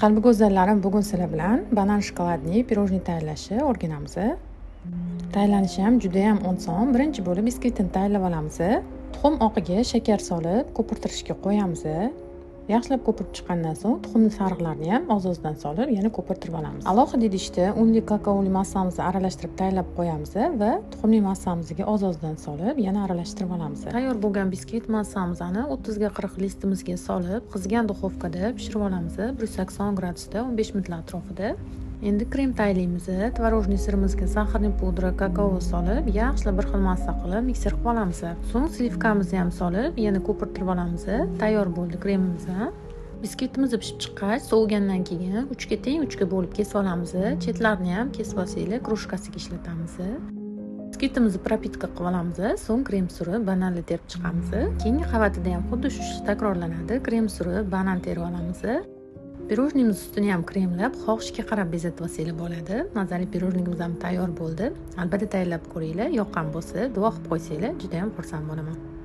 Qalbi go'zallarim, bugun sizlar bilan banan shokoladli pirojniy tayyorlashni o'rganamiz. Tayyorlanishi ham juda ham oson. Birinchi bo'lib biskvitini tayyorlab olamiz. Tuxum oqiga shakar solib ko'pirtirishga qo'yamiz. Yaxshilab ko'pirib chiqqandan so'ng tuxumni sarig'larini ham oz-ozdan solib yana ko'pirtirib olamiz. Alohida idishda unli kakaoli massamizni aralashtirib tayyorlab qo'yamiz va tuxumli massamizga oz-ozdan solib yana aralashtirib olamiz. Tayyor bo'lgan biskvit massamizni 30 ga 40 listimizga solib, qizigan duxovkada pishirib olamiz. 180 gradusda 15 minutlar atrofida. Endi krem tayyorlaymiz. Tvorожный sirimizga saxarli pudra, kakao solib, yaxshilab bir xil massa qilib mikser qilib olamiz. So'ng slivkamizni ham solib, yana ko'pirtirib olamiz. Tayyor bo'ldi kremimiz. Biskvitimiz pishib chiqqach, sovigandan keyin 3 ga teng 3 ga bo'lib kesib olamiz. Chetlarini ham kesib olsanglar, krujkasiga ishlatamiz. Biskvitimizni propitka qilib olamiz, so'ng krem surib bananli terib chiqamiz. Keyingi qavatida ham xuddi shu ish takrorlanadi. Krem surib banan terib olamiz. Pirojniyimiz ustini ham kremlab, xohishga qarab bezatib olsanglar bo'ladi. Mazali pirojniyimiz ham tayyor bo'ldi. Albatta tayyorlab ko'ringlar, yoqqan bo'lsa, duo qilib qo'ysanglar, juda ham xursand bo'laman.